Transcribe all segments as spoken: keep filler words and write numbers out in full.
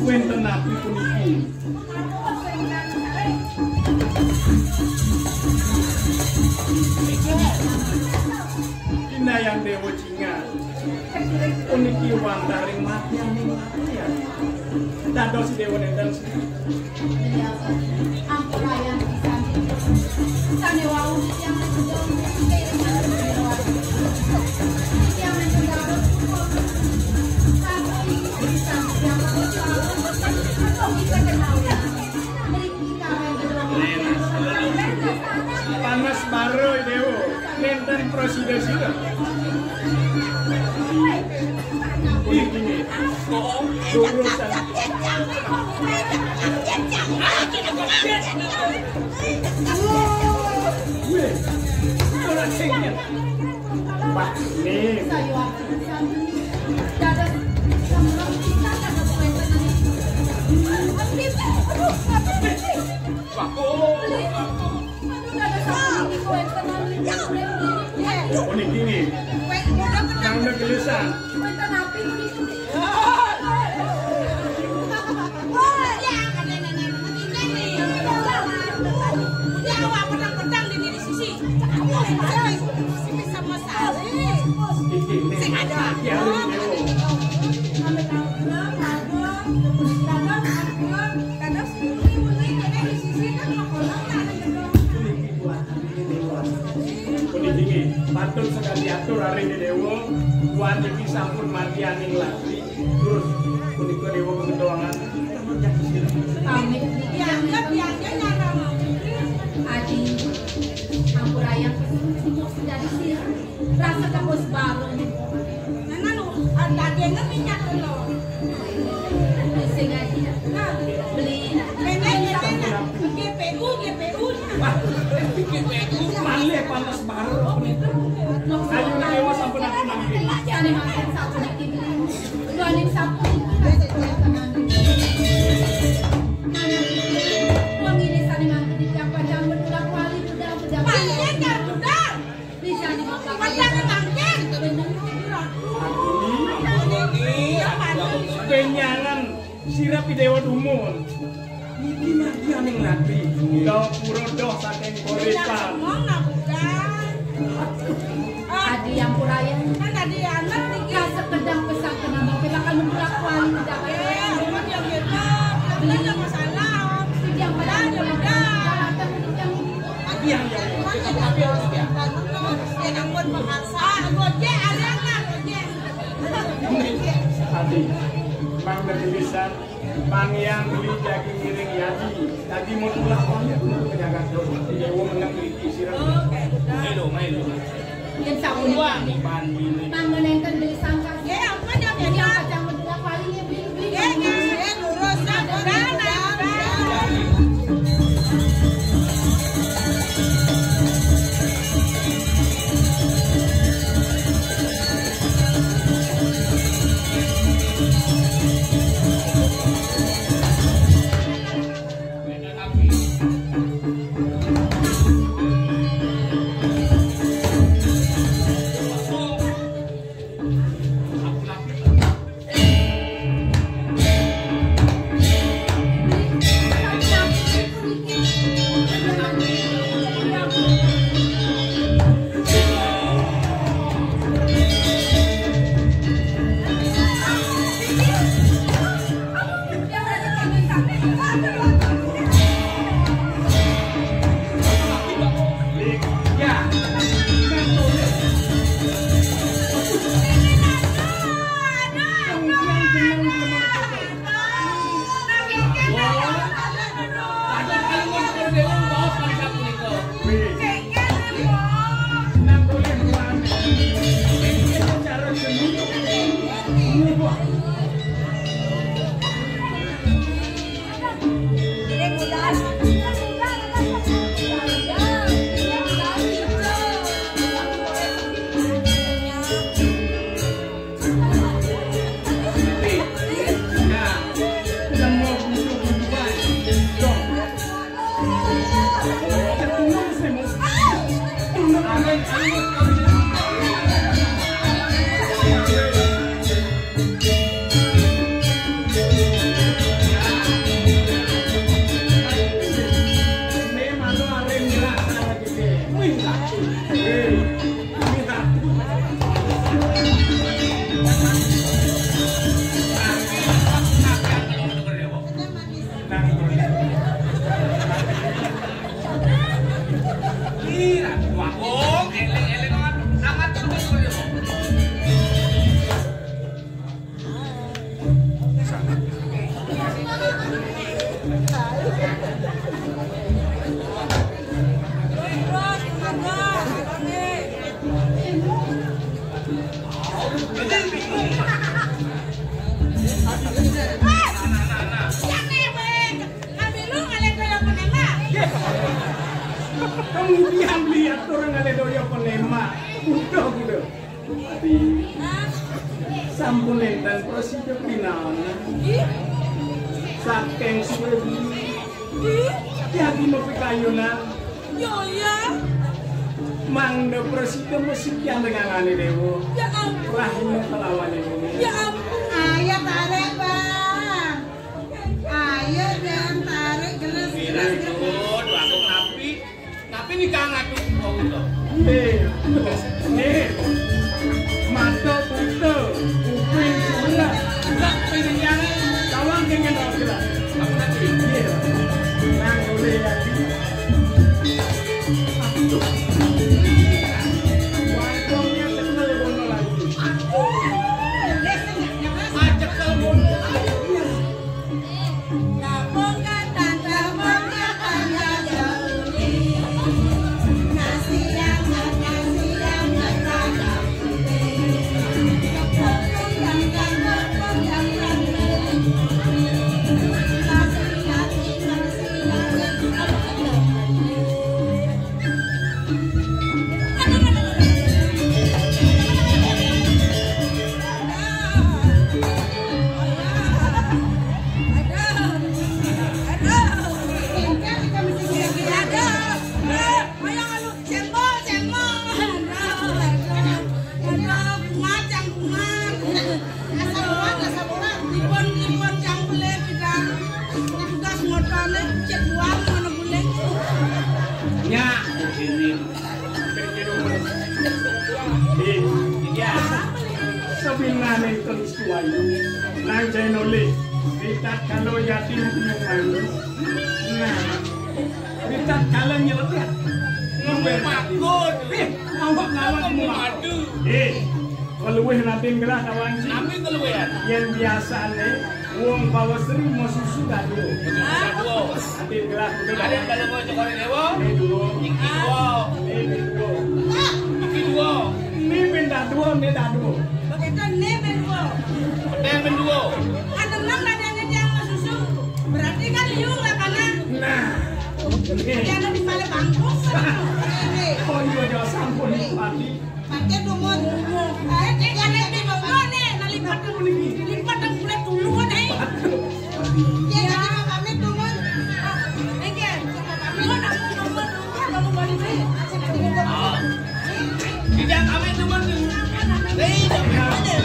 Wénten napi puniki? Kinayang Déwa Cingal. Puniki wantah ring matyaning latri. Dados Déwa nénten. Ampurayang pisan. Sané wau titiang mancegah, titiang mancegah, tapi pisan titiang mancegah, kita kenal ya. Mriki kawin gedong. Panas bara, Déwa. Nénten prasida sira. Ih, ini. Urusan. Wéh, ora cengeng. Pak, nih. Wah, oh. Puniki nggih. Nang negelisan. Sing ada. Ya, ya. Puniki nggih, patut sekadi atur ari Déwa, wan niki sampun matyaning latri, terus punika Déwa keketuangan. Pamit niki. Adi, ampurayang sumuk sejadi sira. Rasa tembus baru. Nana lu, ada agennya minyak lo. Sing aja. Nah, beli. Nenek, nenek, G P U, G P U. Wah, G P U, malih panas baru. Ayo, Déwa sampun aku mangkin. Jane mangkin sampun iki. Duaning sampun iki. Wong ini sane mangkin iki apa jam betulan wali budal budal. Pancen ya budal. Bisa nih, Bapak. Bisa nih, Bang. Benyangan sira Pidewa dumun. Niki madyaning latri. Gapura doh saking Boripan. Adi yang puraya. Kan tadi anak niki. Kasekedang pesan kenapa bakal memperlakukan tidak. Eh, ampun ya gitu. Beli masalah. Yang pada yang Iya, iya, iya. Kita tapi harus ya. Ya ampun, Pak Karsa. Ah, Gojek, alias lah, Gojek. Adi, Bang Bergelisan, Bang yang beli daging miring Yadi. Tadi mau pulang, oh ya, pulang ke Jakarta. Dewa menang di sirah. Oke, udah. Milo, Milo. Yen sapunika, mangda nenten beli sangkas. Nggih, ampun, ya, ya. Kacang medula paling ya, beli, beli. Nggih, nggih, lurus, nah, nah. Ih, Ratu Agung, eling-eling amat, amat terus, terus. Kemudian lihat orang ada doyo penema. Udah, udah. Tapi sampun enten prasida pinaon. Saking suwe bumi. Yadi mapikayunan. Yo, ya. Mangda prasida masikian dengan ane dewa. Ya ampun. Rahina kelawan ini. Ya ampun. Ayo tarik, Bang. Ayo, Bang, tarik gelas, gelas. Aduh, aku napi. Napi nih, Kang, atuh? Oh, udah. Nih, nih. Mata buta, kuping buta. Enggak, kuping yang tawang dengan gelas. Aku nanti. Iya. Nang boleh lagi. Aduh. Wajahnya kenal bono lagi. Aduh. Aja kalau bono lagi. Asam urat, asam urat. Dipun, dipun cang pelih, kita tugas ngotone cek buang ngono guling. Nyak, ini. Iya. Sabinane kelis tuayu. Nang jai nolih. Ditat kalo yatim punya malu. Nah. Ditat kalo nyelep ya. Ngombe magun. Eh, ngawak-ngawak semua. Madu. Eh, keluwih Raden Gelah kawan si. Nami keluwihan. Yen biasane wong Bawasri mau susu dadua. Dadua. Raden Gelah kudu. Raden kalau mau cokore dewa. Ini dua. Iki dua. Ini dua. Ini dua. Ini minta dua, ini dadua. Begitu ini minta dua. Betul minta dua. Kan tenang Raden dia mau susu. Berarti kan liu lah karena. Nah. Dia ada di balik bangku. Oh iya, ya sampun, Pak. Pakai dumun. Eh, cek ada di dumun nih, nah lipat, lipat dan kulit duluan, eh. Dia tadi mau pamit dumun. Enggak, mau pamit. Mau, mau, mau, mau, mau, mau, mau, mau. Tidak pamit dumun. Tidak pamit.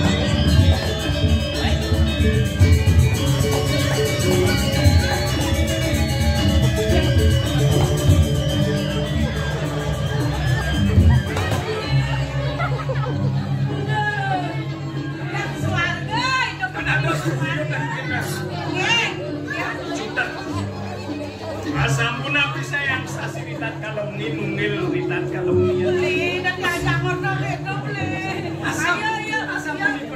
Nang swarga itu kan ada swarga. Nggih. Asampun napi sayang sasi ritat kalem ni nungil ritat kalem ni. Beli, nek diajak ngono gitu, beli. Asam, ayo, ayo, asam ayo.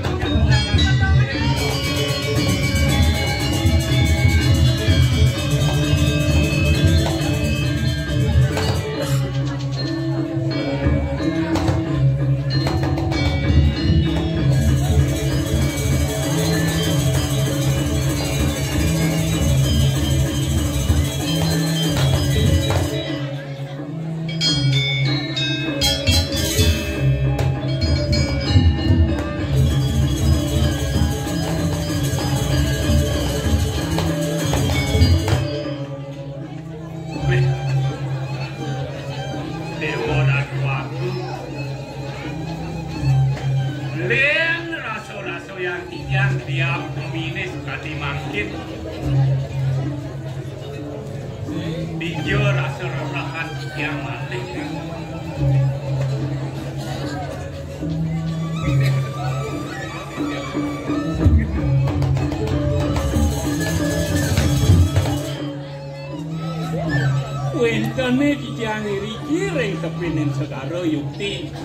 Dija rasa rerahan titiang malih. Wénten titiang iriki ring tepining segara yukti.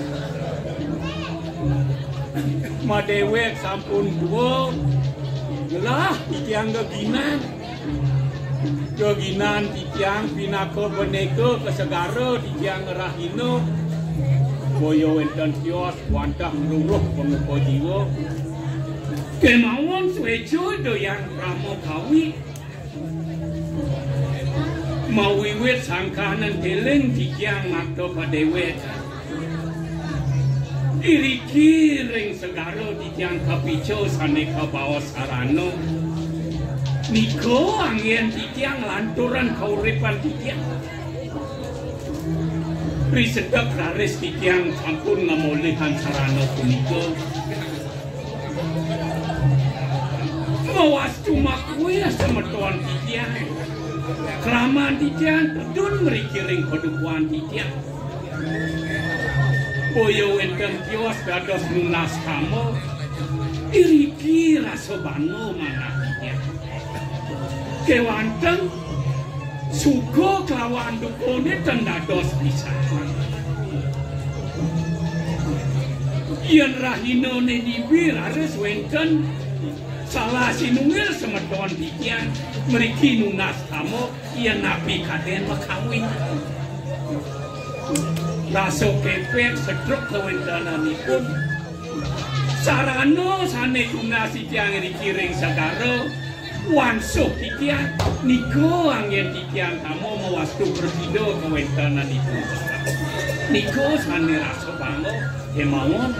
Madéwék sampun tua, ngelah titiang geginan. Geginan titiang pinaka beneka ka segara titiang ngrahina. Boya wénten tios wantah ngruruh pangupa jiwa. Kémaon suéca Ida Hyang Rama kawi. Mawiwit sangkaning tiling titiang makta padéwék. Iriki ring segara titiang kapica sané kabaos sarana. Nika anggén titiang lanturang kauripan titiang. Risedek raris titiang sampun ngamolihang sarana punika. Mawastu makuya semeton titiang. Kraman titiang tedun mriki ring padukuhan titiang. Boya wénten tios dados nunas kama, iriki rasa bangga manah titiang. Kéwanten suka kalawan dukané tan dados pisan. Yén rahinané dibi raris wénten salah sinunggil semeton titiang mriki nunas kama, yén napi kadén makawin. Rasa kepek sedruk kawéntenanipun. Sarana sané tunas titiang iriki ring segara, wangsuh titiang, nika anggén titiang tama mawastu prasida kawéntenanipun. Nika sané rasa bangga, kémaon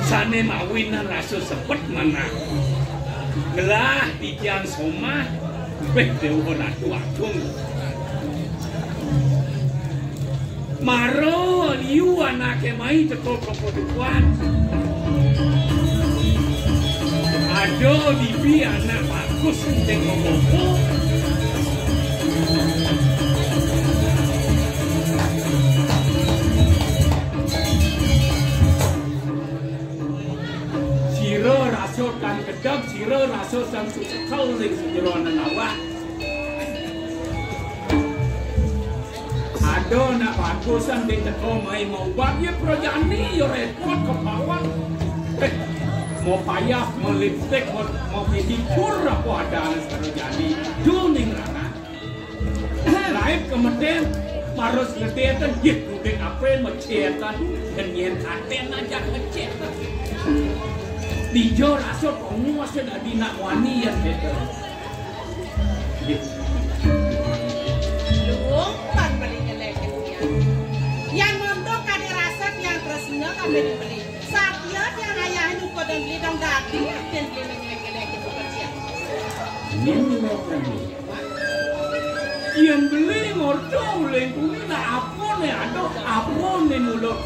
sané mawinan rasa sebet manah. Gelah titiang somah, béh Déwa Ratu Agung. Mara liu anaké mai teka ka padukuhan. Ada dibi anak bagus sing ngomong. Sira rasa tan kedeg, sira rasa tan susekel ring sajeroning awak. Ada nak bagusan di teka mai maubad, ya prajani, ya repot ka bawah. Eh, mau payas, mau lipstik, mau, mau pedicure, apa ada anak prajani. Duning rana. Lain kemudian marus ngedetan, ya kudik apa yang mecetan, dan yang katen aja ngecetan. Dija rasa kamu masih dadi nak wani ya, gitu. Luung pan beli nyelek tiang. Yang monto kadé rasa tiang tresna kabéh dibeli. Satia tiang ayahin ukodan beli dong dadi atin beli nyelek-nyelek itu kerja. Ini mau kan. Yang beli ngorto uling kumi na apa né ada, apa né mulut.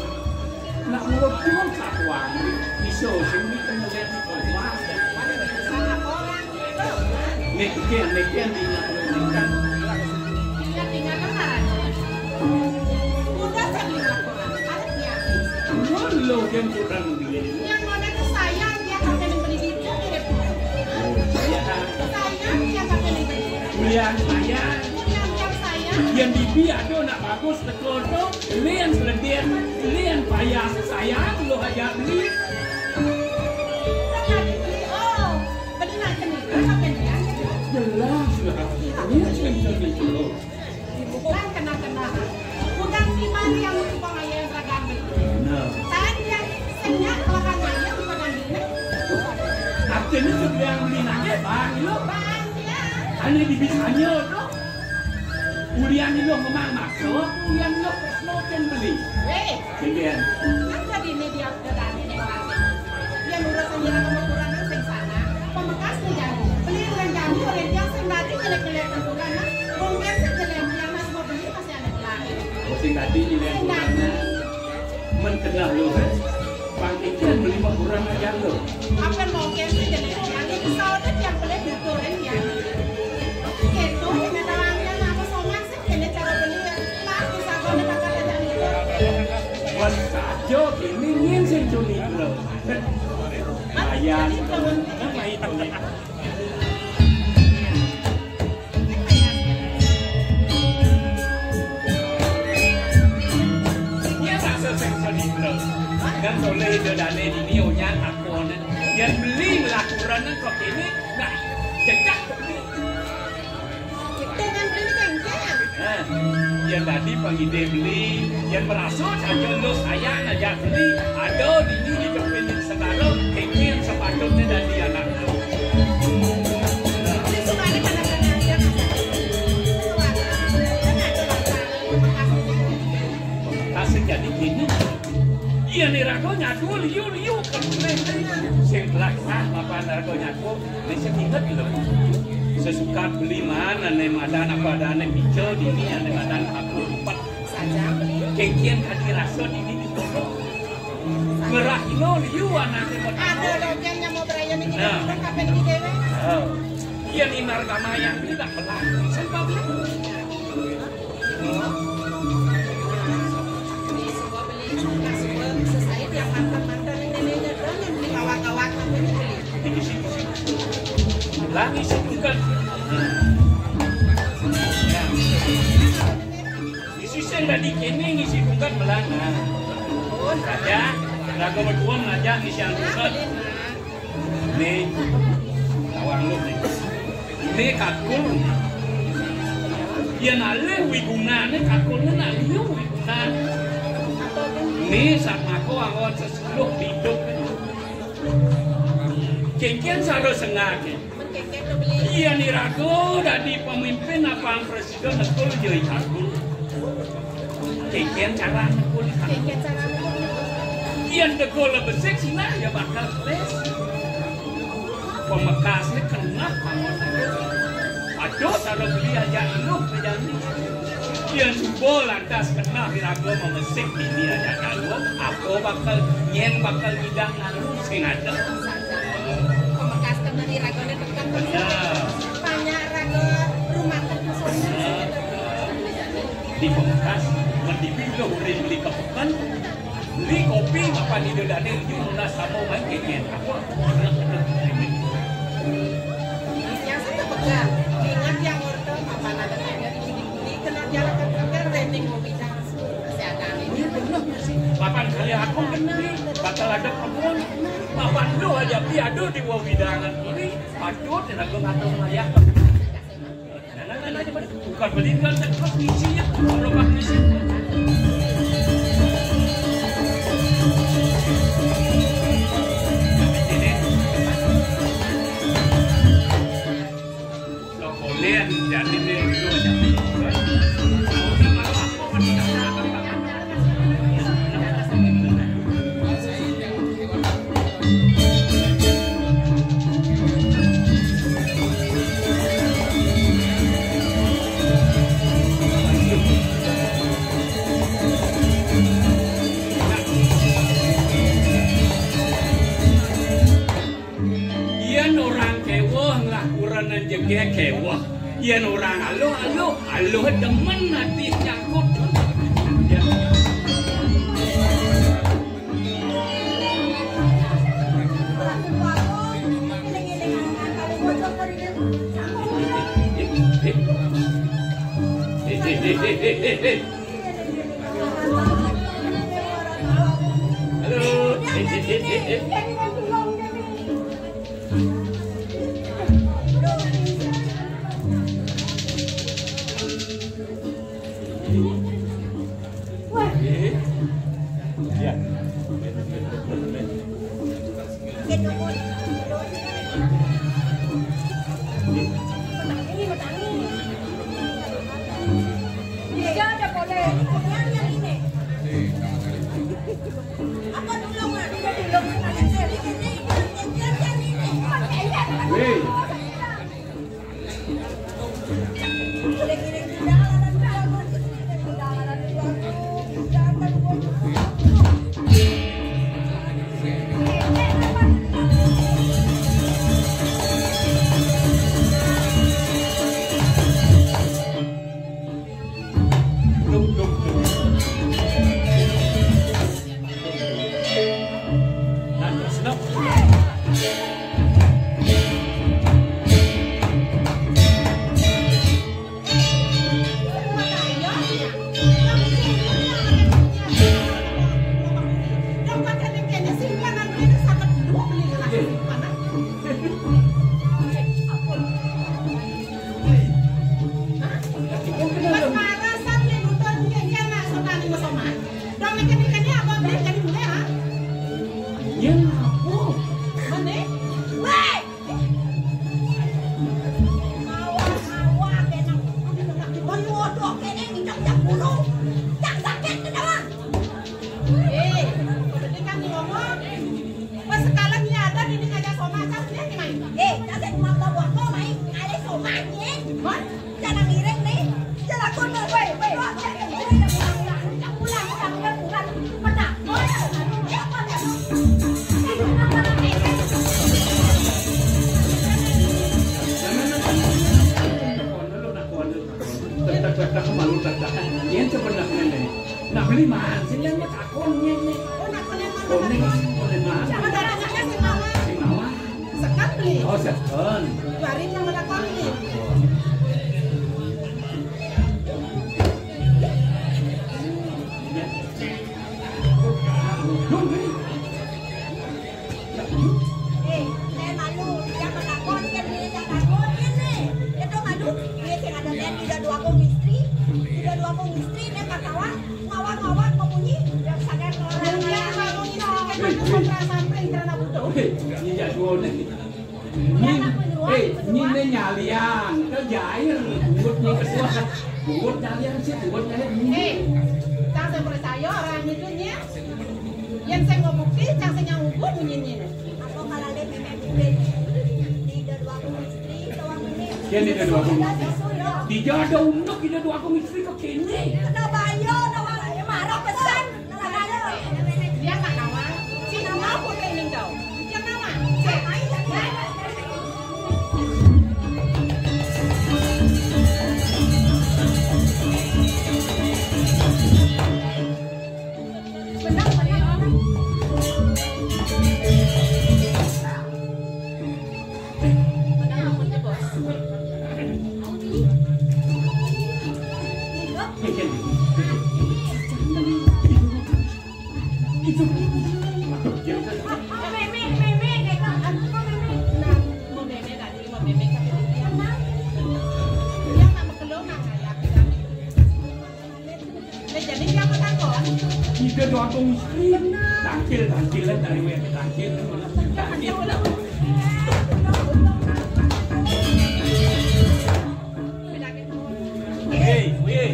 Nak mulut pun satuan. Iso sini kemudian di rumah. Nek kian, nek kian di rumah. Ingat-ingat kan marah. Udah saya beli laporan. Ada dia. Lo yang kurang beli. Yang mana tuh sayang, dia pakai yang beli di itu, mirip. Sayang, dia pakai yang beli. Yang sayang. Yang yang sayang. Yang bibi ada nak bagus, betul tuh. Ini yang seledit, ini yang payah. Sayang, lo aja beli. Udah nggak dibeli, oh. Beli nak sendiri, pakai dia aja. Jelas lah. Ini yang sendiri lo. Bukan kena-kena. Bukan si Mari yang lupa ngayah ragamé. Nah. Tan yang senyap lawan ngayah bukan andina. Artinya sebelah beli nanya bang lo. Bang ya. Ane di bisanya lo. Ulian lo memang maksud, ulian lo tresna kén beli. Wéh. Kéngkén. Kan dadi né dia dadane né orang. Yang urusan jalan pemekurangan sing sana, pamekasné jani. Beli dengan jani, oleh dia sing dadi jelek-jelek pemekurangan, mungkin sing jelek dia mas mau beli masih ada lagi. Oh, sing dadi jelek pemekurangan. Sing dadi. Men kenal lo, eh? Bang Ikan beli pemekurangan jalo. Apa mau kén sing jelek jani? Saudé tiang pelih nuturin ya. Kéto, kéné tawangnya apa somah sih, kéné cara beli ya. Mas, disangkoné bakal ada nutur. Wes saja, kéné nyén sing cuni, Bro. Mas, ayah, jadi jangan, kan main. Yen rasa sing sedina, kan oleh ida dane dini oyan aku ne. Yen beli laporan kok ini, nah, jejak beli. Dengan beli kengkeng. Nah, yen tadi pengide beli, yen merasa saja lu sayang aja beli, ada dini di kepingin segala, kengkeng sepatutnya dadi anak lu. Nah. Kasih jadi gini. Iya nih rago nyatu liu-liu. Sing belah ah mapan rago nyatu. Ini sing inget lho. Sesuka beli mana nih madan apa ada nih picel dini yang nih madan aku lupa. Saja beli. Kengkian kaki rasa dini di toko. Merah ino liu anaknya. Ada logeng yang mau berayun ini. Nah. Kapan ini dewe? Oh. Iya nih marga mayang ini tak belah. Sing pabrik. Lagi sih bukan. Isi sing tadi kene ngisi bukan melana. Oh, raja, raga berduang raja ngisi angkusan. Nih, tawang lu nih. Ini kakul. Yen alih wigunane kakulne nak liu wigunan. Ini sak mako angon sesuluh hidup. Kengkian saro sengake. Yen irago dadi pemimpin apa presiden nekul yo kakul. Kengkian cara nekul. Kengkian cara nekul. Yen dekul besik sinah ya bakal les. Pamekasne keneh bangun. Aduh, kalau beli aja inuh aja ini. Yen suba lantas keneh iraga mamesik bini aja kanggo, apa bakal nyen bakal ngidang nganggo sing ada. Pamekas keneh iragane tekan. Bener. Banyak raga rumah terpesona. Di pamekas, mendipin lo uring beli kepekan, beli kopi, makan ide dane, ujung lunas sama main kengkian. Apa? Yang satu pegang, ingat yang order, apa nada tanya, di kena jalan kan, kan, renting mau pindah. Papan kali aku gede, bakal ada kebun. Papan lu aja piado di wewidangan ini, patut dan aku ngatur layak. Nah, nah, nah, nah, bukan beli, kan, kan, kan, isinya, kalau bak isi. Ini. Yen orang keweh nglah kurenan jegeg keweh. Yen orang aluh-aluh, aluh demen ati nyangkut. Halo. Wah. Iya. Mon, jangan ngiring nih. Jangan aku nih, woi, woi. Jangan ngiring, jangan pulang, jangan pulang, jangan pulang. Pernah, mon, jangan pulang. Yen sebenarnya nih, nak beli mana sih yang mau takon nih? Oh, nak beli mana? Koning, koning mana? Siapa namanya si Mama? Si Mama. Second beli. Oh, second. Baru yang mana koning? Eh, saya malu, dia menakon, dia beli yang takon, ini. Itu malu, dia sing ada lihat tidak dua kong istri, tidak dua kong istri, dia ketawa, ngawang-ngawang, membunyi, dia sadar ke orang. Dia kalau istri kan aku kontra sampai karena butuh. Oke, ini jadwal nih. Ini, eh, ini nyalian, ke jair, buat nih kesuat. Buat nyalian sih, buat nyalian ini. Eh, tak saya percaya orang itu nya. Yang saya mau bukti, yang saya nyanggup bunyinya. Apa kalau ada memang bukti? Tidak dua kong istri, doang ini. Dia tidak dua kong istri. Tidak ada unduk, tidak dua kong istri ke kini. Kena bayar, doang ini marah pesan. Kena bayar. Dia tak nawar. Si nawar pun kena tahu. Yang nawar. Cek. Jadi siapa takon? Tiga dua kong istri. Tangkil, tangkil, dari W P tangkil. Tangkil. Wih, wih.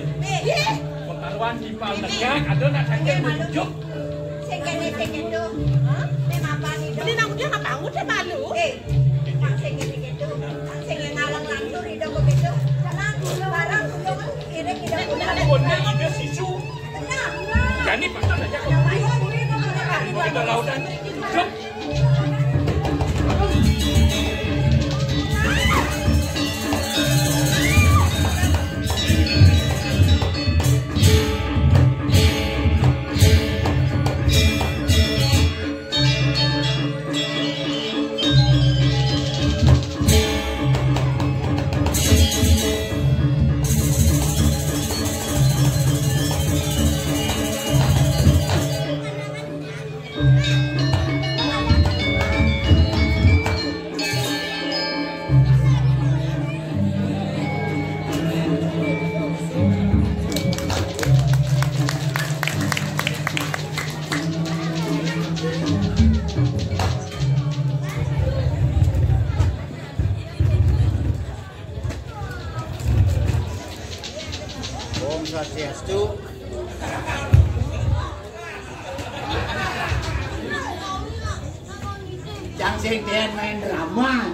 Pertaruhan di Palmegak ada nak tangkil bujuk. Sing kene, sing kene. Hah? Ini apa nih, Dok? Ini nak dia nggak tahu, dia malu. Eh, Pak, sing kene, kene. Sing ngalang lantur, Dok, begitu. Tenang, barang, Dok. Ini tidak punya. Ini punya sisu. Jadi, Pak, ada aja. Ada lautan. Om Swastiastu. Cang sing ten main drama.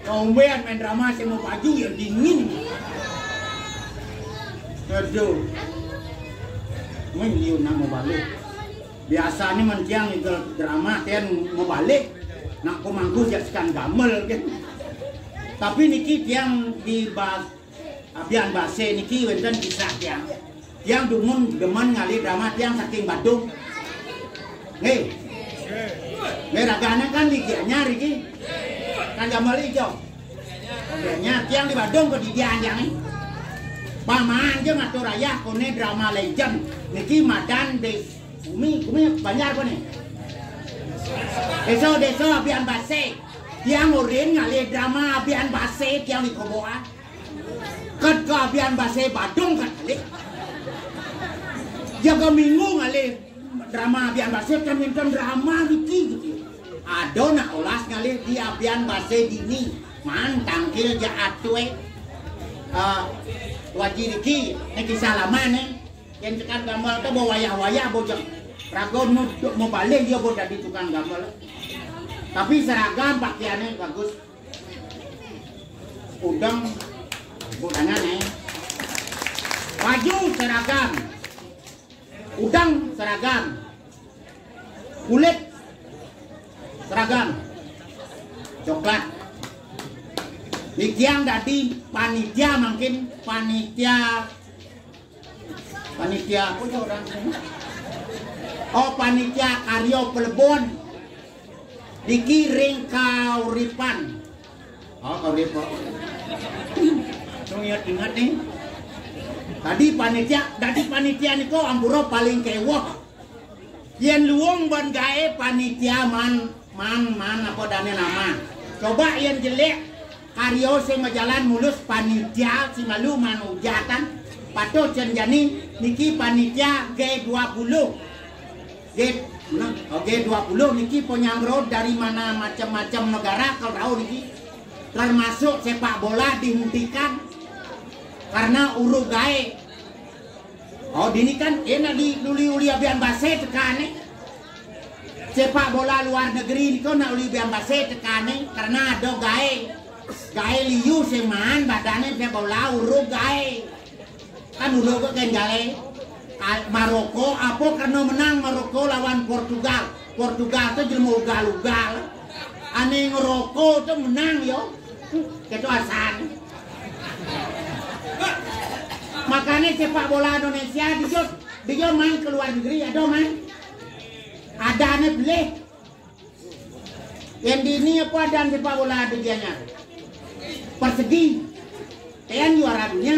Kaumbean main drama sing mau baju yang dingin. Aduh. Main liu nak mau balik. Biasanya mancang itu drama ten mau balik. Nak pemangku jak sekan gamel kan. Tapi niki tiang di bas Abian base niki wenten kisah tiang. Tiang dumun demen ngalih drama tiang saking Badung. Nggih. Nggih, ragane kan di Gianyar iki. Kan Jamal Ijo. Gianyar tiang di Badung kok di Gianyar nih. Paman je ngatur ayah kone drama legend. Niki madan di bumi, bumi Banjar apa nih? Desa-desa Abian Base. Tiang urin ngalih drama Abian Base tiang di Koboan. Kat ka Abian Base Badung kat kali. Jaga minggu ngalih drama Abian Base kan minta drama gitu gitu. Ada nak olas ngalih di Abian Base dini. Man tangkil ja atue. Ah, Waji Riki, ini kisah lama nih. Yang tekan gambar tuh bawa wayah-wayah bojong. Raga mau balik dia mau jadi tukang gambar. Tapi seragam pakaiannya bagus. Udang Tangan, eh. Baju seragam. Udang seragam. Kulit seragam. Coklat. Niki yang dadi panitia, mangkin panitia, panitia apa ya orang ini? Oh, panitia karya pelebon. Niki ring kauripan. Oh, kauripan. Tung inget-inget nih. Tadi panitia, dadi panitia niko ampura paling keweh. Yen luung ban gae panitia man, man, man apa dane nama. Coba yen jelek karya sing majalan mulus panitia sing malu man ujatan. Patuh cenjani niki panitia G dua puluh. G, nah, oh, G dua puluh niki penyangro dari mana macam-macam negara kalau tahu niki. Termasuk sepak bola dihentikan karena uru gae. Oh, dini kan enak di uli-uli abian base tekane. Sepak bola luar negeri niko nak uli abian base tekane karena ada gae. Gae liu sing maan badane sepak bola uru gae. Kan uru ke kan gae. Al-, Maroko apa karena menang Maroko lawan Portugal. Portugal tu jelema ugal-ugal. Ane ngeroko tu menang yo. Ketu asan. Makanya sepak bola Indonesia dijo, dijo main ke luar negeri, ada main. Ada ane pilih. Yang di ini apa ada sepak bola digianya? Persegi. Ten juara dunia.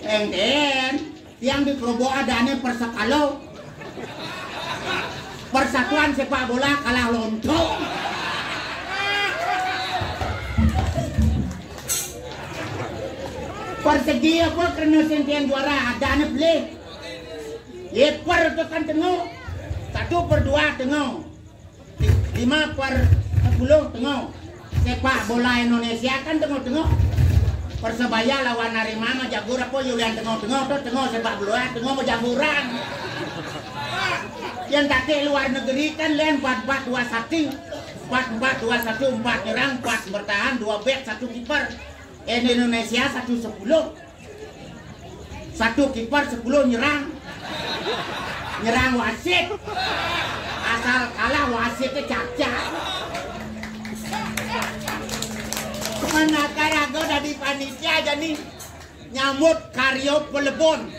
Ten, ten. Yang di Keroboh ada ane Persekalo. Persatuan sepak bola kalah lonto. Persegi apa kena sentian juara ada ane pilih. Ye per tu kan tengok. Satu per dua tengok. Li-, lima per sepuluh tengok. Sepak bola Indonesia kan tengok-tengok. Persebaya lawan Arema mah jagur apa Yulian tengok-tengok tu tengok sepak bola tengok bejaguran. Yang tak luar negeri kan lain empat empat dua satu. Empat empat dua satu, empat nyerang, empat bertahan, dua back, satu kiper. Indonesia satu sepuluh. Satu kiper, sepuluh nyerang. Nyerang wasit. Asal kalah wasitnya cacak. Manakala aku dari panitia jadi nyambut karya pelebon.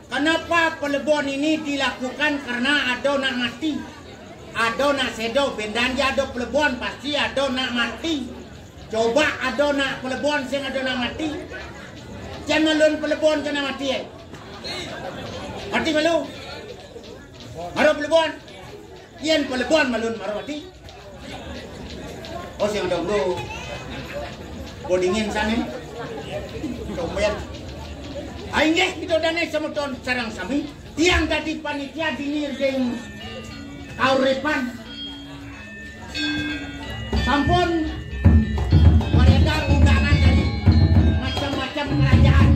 Kenapa pelebon ini dilakukan? Karena ada nak mati, ada nak sedo. Bendan dia ada pelebon pasti ada nak mati. Coba ada nak pelebon sing ada nak mati. Jan malun pelebon jan nak mati eh. Mati malu. Maro pelebon. Yen pelebon malun maro mati. Oh, sing ada bro. Bodingin sana. Coba. Ainggih kita dane semeton sarang sami. Tiang dadi panitia dini ring kauripan. Sampun beredar undangan dari macam-macam kerajaan.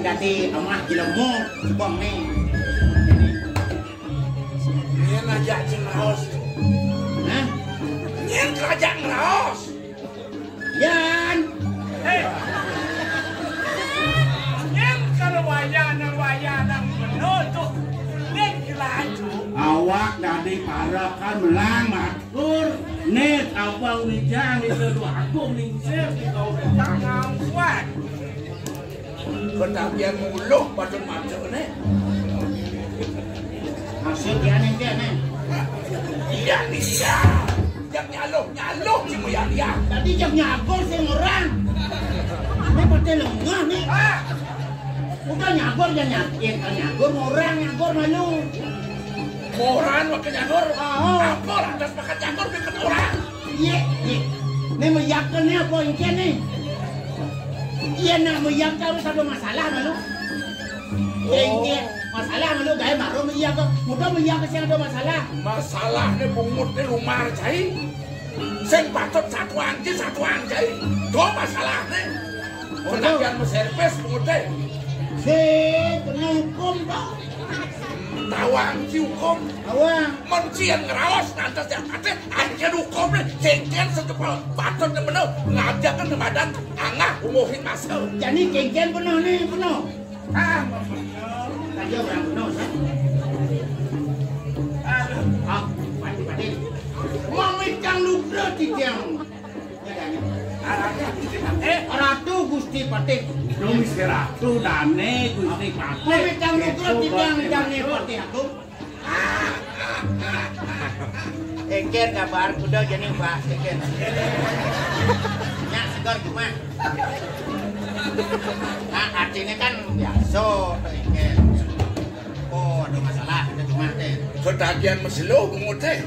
Dadi amah jelema sebang ni. Nyen aja cing raos. Hah? Nyen kerajaan raos. Yan. Eh. Nyen kalau wayah nang wayah nang bener tuh. Nyen kelaju. Awak dadi parakan melang matur. Nit abang wijang itu tuh aku ningsir di kau tangan kuat. Ketagihan muluh patut maca ne. Maksud dia ni dia ni. Iya ni iya. Yang nyaluh nyaluh cuma yang dia. Tadi jam nyagur sing orang. Ini betul lengah ni. Ah. Udah nyagur jangan nyagur, nyagur orang nyagur malu. Orang makan nyagur. Oh. Apa lantas makan nyagur bikin orang? Iya, iya. Né meyakné apa engkén né? Yén nak meyak harus ada masalah malu. Engkén masalah malu gaé baru meyak. Mudah meyak sing ada masalah. Masalahné bungutné lumar cai. Sing patut satuan ki satuan cai. Do masalahné. Betul. Senajan meservis bungutné. Sing kena hukum to. Tawang ci hukum. Tawang. Mun ci yén ngraos ngantos yang patih, ancén hukumné céngkén secepel patut bener ngajaken madan angah umuhin masa. Jani céngkén penuh né, penuh. Ah, aja orang penuh, sah. Aduh, ah, pati-pati. Mamitang lugra titiang. Eh, Ratu Gusti Patih. Dong si Ratu dané Gusti Patih. Mamitang lugra titiang dané Patih Agung. Engkén kabar kuda jani bahas engkén. Nyak segar cuma. Nah, artinya kan biasa to engkén. Oh, ada masalah kita cuma téh. Ketagihan meselo bungut téh.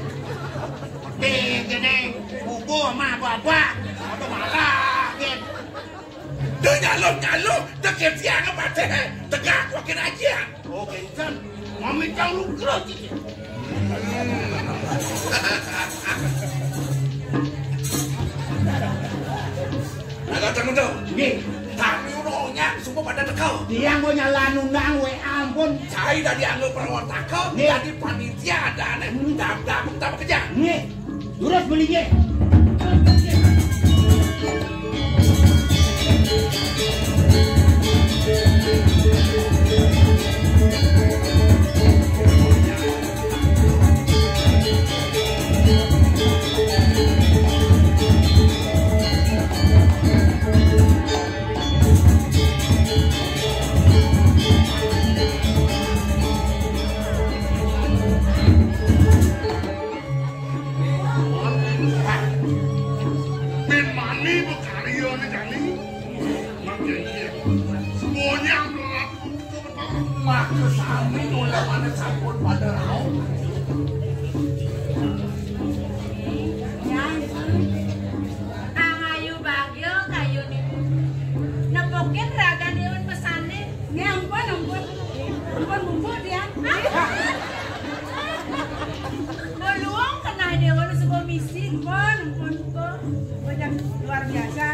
Téh, kéné, bubuh mah apa-apa. Ada malah, gén. Dia nyaluh-nyaluh, deket siang apa téh? Tegak wakin aja. Oh, kéncan. Mami cang lu gerak, Cici. Agak tanggung jawab. Nggih. Kami udah onyang, semua pada teka. Tiang kok nyala nundang, we ampun. Saya dari anggo perwataka, nggih, dari panitia ada aneh. Hmm. Dam-dam, tak bekerja. Nggih. Durus beli nggih. Bin mani bekarya ni jani. Mangke iya. Semuanya berlaku. Maka sami ulamane sampun pada rauh. Angayu bagya kayunipun. Nepukin raganipun pesane. Nggih, ampun, ampun. Ampun, mumpuk, Tiang. Luwung kenah dewa nu suka misi. Ampun, ampun, ampun. Wajah luar biasa.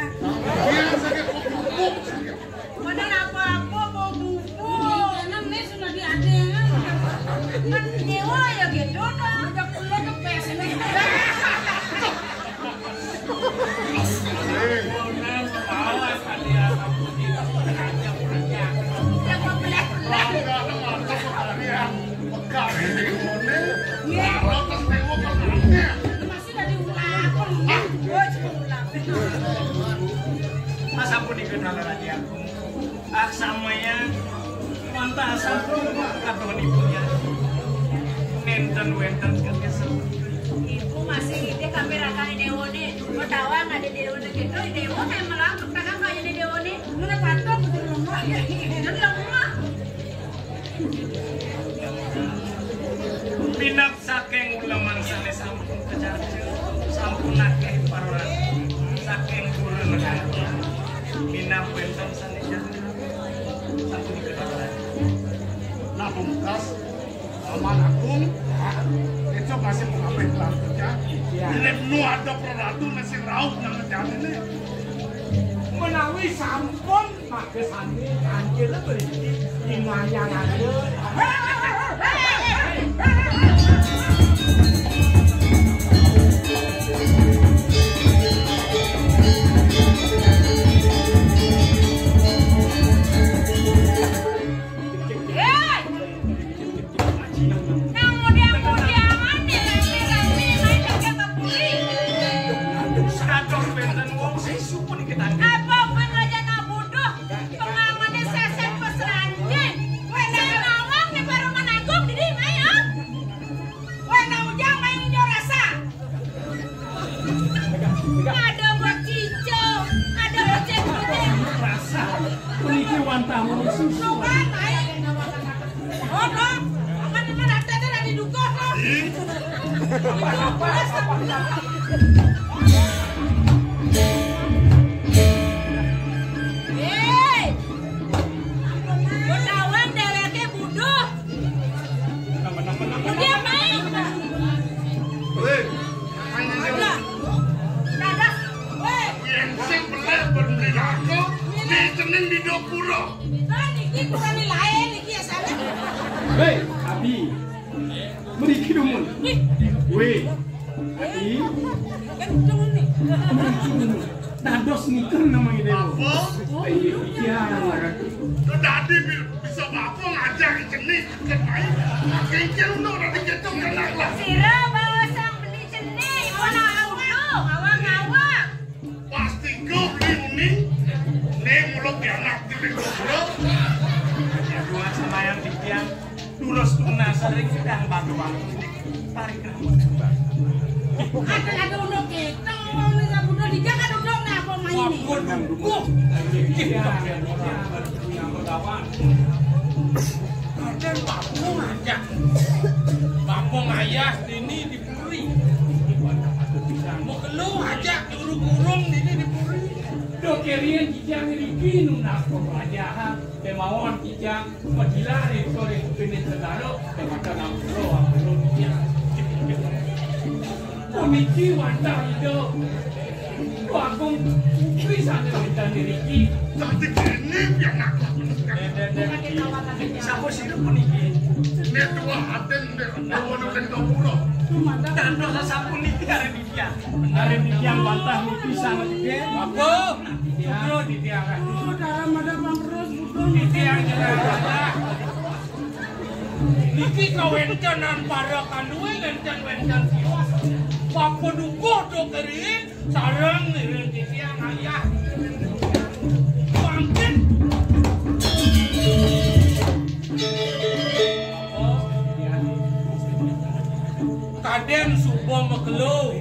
Iya, saya kok mumpuk. Mana apa-apa, bau bubuk. Kanan nih sudah diadeng. Kan nyewa ya gitu, nah. Udah keluar ke P S ini. Masih dari ulang. Mas ampun ikut hal raja. Ah, samaya wantah sampun katon ibu ya. Nenten wenten kekesen. Ibu masih ide kami rakane dewone. Pertawang ada dewone gitu, dewo kayak melampek takkan kayak dewone. Mana patok betul rumah. Betul rumah. Minab saking uleman sane sampun kacarca, sampun akeh parorati saking pura negara. Minab wenten sane jangkep, sampun kacarca. Nah, pamungkas, Paman Agung, itu masih mengambil pelantikan. Iya. Ini nu ada peroratu masih rauh nang ngejani ini. Menawi sampun Makesane kancil berhenti di ngayang aja. Nang mudiang-mudiangan dirami-rami main joget beburi. Sados benten wong sesu pun kita. Apa pun raja nabuduh, pengangane sesen pesranjing. Weh, nawang nih baru menanggung diri, ayo. Weh, nang ujang main unjuk rasa. Ada buat cincau, ada buat cek-cek. Rasa. Puniki wantah muni susu. Tuh kan, ayo. Oh, no. Aman, aman, ada, ada, ada di dukuh, no. Itu, apa, apa, apa, apa. Aku ni cening di dapura. Lah, niki kurang lain niki ya, sampe. Hei, Abi. Mriki dumun. Wih. Abi. Kenceng ni. Mriki dumun. Dados ngiken namanya dewa. Apa? Iya, iya. Kok dadi bi-, bisa apa ngajak cening? Kengkir untuk dadi kenceng anak lah. Sira bawa sang beli cening, mana awak? Awak-awak. Pasti go beli uning. Ning muluk di anak di bego bro. Ya, dua sama yang tikian. Durus tunas ring sedang bantu-bantu. Tarik rambut kembang. Ada, ada unduk kita. Orang ni sabuda di jagat unduk ni apa main ni? Ampun, ampun. Ada bapung aja. Bapung ayah ini di Puri. Mau kelu aja diurung-urung ini di Puri. Dok kerian kijang riki nunas pemelajahan. Kemauan kijang, pedilah itu dari kupingin segala, kemata enam puluh, enam puluh kijang. Puniki wantah ida. Agung putri sane wenten niriki. Dadi kene pianak. Sapa sira puniki? Nek tuwa aten nek ana wong ning gapura. Dados sapuniki kare Iya. Menawi tiyang wantah mimpi sanget gedhe. Apa? Sudra di tiang. Oh, dalam ada bangkrut, sudra. Di tiang jelas. Niki kawentenan para kanduwe wenten-wenten siwas. Bapa dukuh do kerin, sareng ngiring di tiang ayah. Bangkit. Kaden suba makelo.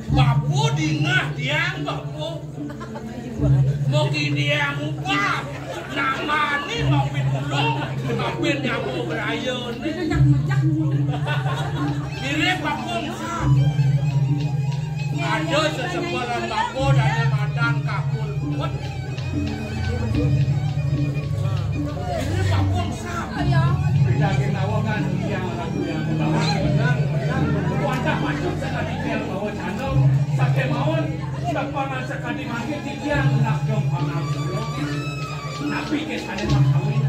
Bapa dingeh tiang, bapa. Mugi tiang ubah. Namane mau pitulung, tapi nyamuk rayane. Mirip bapa. Ada seseparan bapa dane madan kakul kuat. Ini bapun sap. Daging nawa kan yang lagu yang menang, menang, menang. Wajah masuk sekali dia bawa channel, sakit mawon, sepangan sekali mati tiga nak dong pangan. Napi ke sana tak kawin.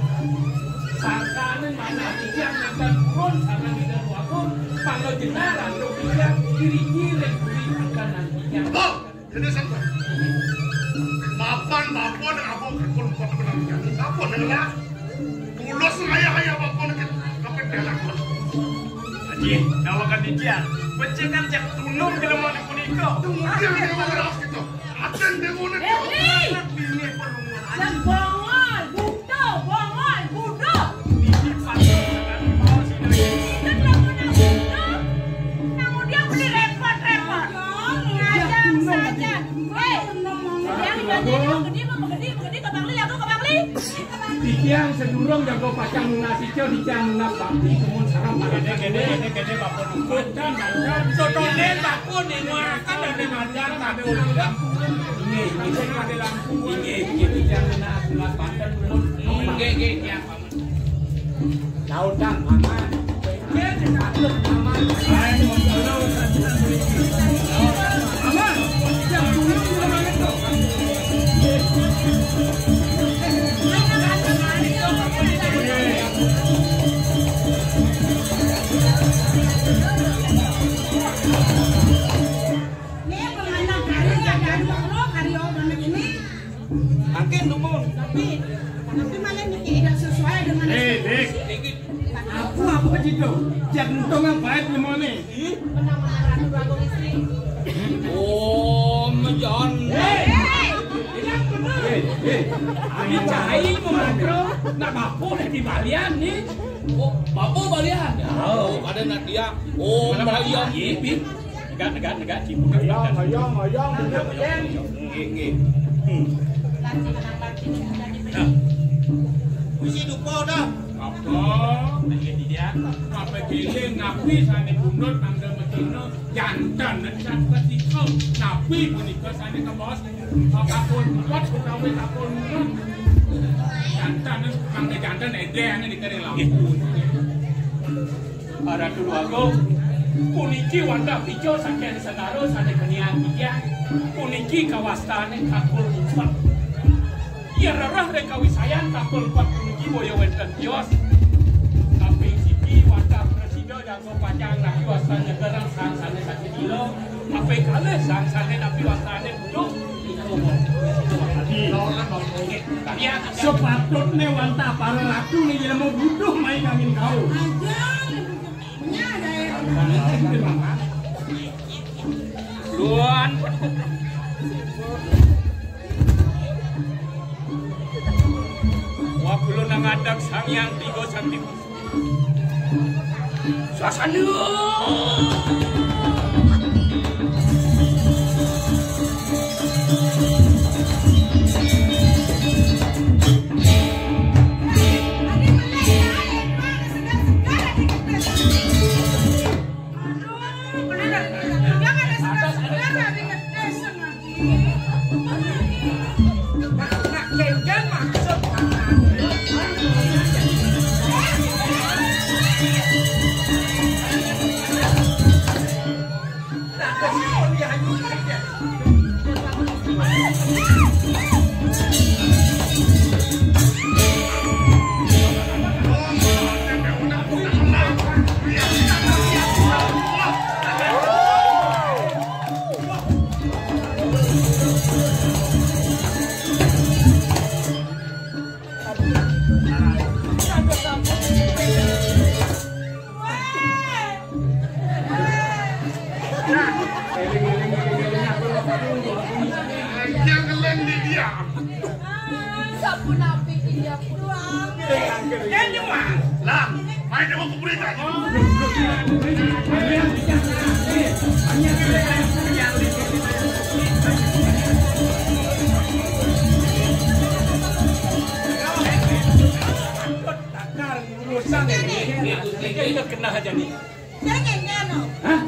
Sangkanen mana tiga yang kan pun sana tidak wakun, kalau jenar atau tiga, kiri-kiri, kiri, akan nantinya. Ini sampai. Mapan bapa nang aku kakul empat belas kali. Apa nang lah? Tulus ayah-ayah bapa nang kapit dalam. Haji, nawa kan dikian. Pecekan cek tunung jelema di punika. Tunung dia memang keras gitu. Aten demonya. Eh, Li! Anak bini pelungan. Yang bongol, buta, bongol, buta. Ini pasti akan mau sini. Kita kelakuan buta. Nang udah beli repot-repot. Ngajak saja. Weh, yang gede, gede, gede, gede, ke Bangli, aku ke Bangli. Tiang sedurung jago pacang nunas ijo, tiang nunas bakti, kumun sarang gede, gede, gede, gede, bakun ukut. Sotonen bakun, ini makan dan makan, tapi udah. Ini, ini, ini, tiang nunas, nunas banten, kumun. Nggih, nggih, tiang. Lautan aman. Makin dumun. Tapi, tapi malah niki tidak sesuai dengan Eh, Dik. Aku apa gitu? Jantung yang baik lemone. Oh, mejan. Eh, eh. Ini cai mau makro, nak bapu nih di balian nih. Oh, bapu balian. Oh, pada nak dia. Oh, balian. Iya, Bib. Negak, negak, negak, ciput. Ayang, ayang, ayang, bener, Ken. Nggih, nggih. Hmm. Nah. Wis dupa dah. Apa? Nggih, dia. Apa giling, napi sane bunut, mangga medina, jantan, nek satu ketika, napi punika sane kebos, kakul empat, utawi kakul enam. Jantan, mangga jantan, ede, ane dikering lampu. Nggih. Ratu Agung, puniki wantah pica saking segara sane kenian titiang. Puniki kawastane kakul empat. Yen rereh ring kawisayan kakul empat puniki boya wenten tios. Kaping siki wantah prasida jangka panjang napi wastane gerang sang sane sasih dilo. Kaping kalih sang sane napi wastane buduh. Sepatutne wantah para ratu ne yen mau buduh mai kangin kau. Luan. Wah, kula nang ngadeg Sang Hyang Tiga Sakti. Sasana. Yang ngeleng di dia. Sampun apik iya pulang. Yang nyemak. Lang, main demo kuburin aja. Takar urusan ini. Ini kena aja nih. Hah?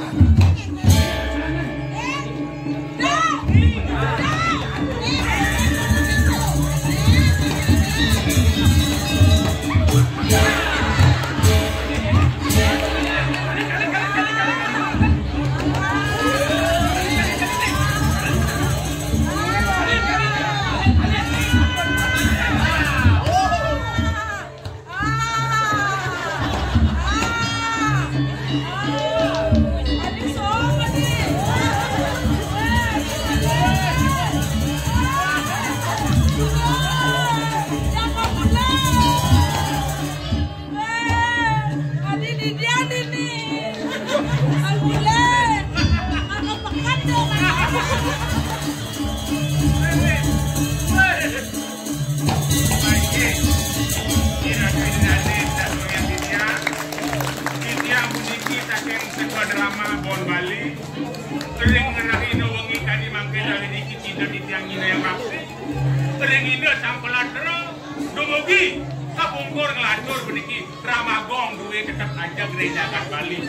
Saking Widya, Widya puniki saking sekolah drama Bon Bali. Ring rahina wengi kadi mangke dawuh niki Ida titiang nyinayang bakti. Ring Ida Sang Palatra dumugi kapungkur nglantur puniki drama gong duwe tetep ajeg ring jagat Bali.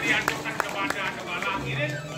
Riantukan kepada tebalang irit.